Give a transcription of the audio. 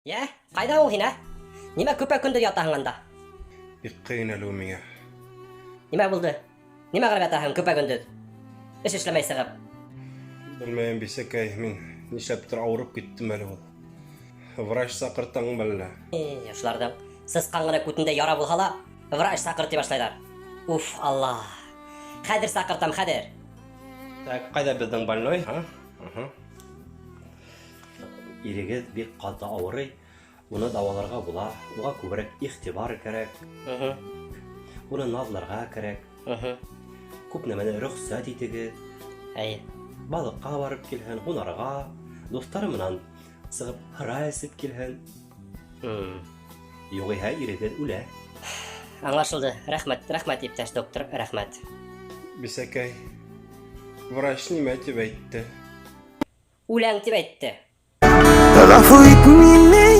Йә, ҡайҙа ул һин, ә? Нимә көпә-көндөҙ ятаһың анда? Бик ҡыйын әле ул миңә. Нимә булды? Нимә ҡылып ятаһың көпә-көндөҙ? Эш эшләмәй сығып. Белмәйем, бисәкәй, мин нишләптер ауырып киттем әле ул. Врач саҡыртаңмы әллә? Эй, ошоларҙың сысҡан ғына күтендә яра булһа ла, врач саҡыр ти башлайҙар. Уф, Алла. Хәҙер саҡыртам, хәҙер. Так, ҡайҙа беҙҙең больной? А? Ага. Ирегеҙ бик ҡаты ауырый, уны дауаларға була, уға күберәк иғтибар кәрәк, уны наҙларға кәрәк, күп нәмәне рөхсәт итегеҙ, Әйе. балыҡҡа барып килһен, һунарға, дуҫтары менән сығып һыра эсеп килһен. Юғиһә ирегеҙ үлә. Аңлашылды. Рәхмәт, рәхмәт, иптәш доктор, рәхмәт. Бисәкәй, врач нимә тип әйтте? Үләң тип әйтте. Ғәфү ит мине.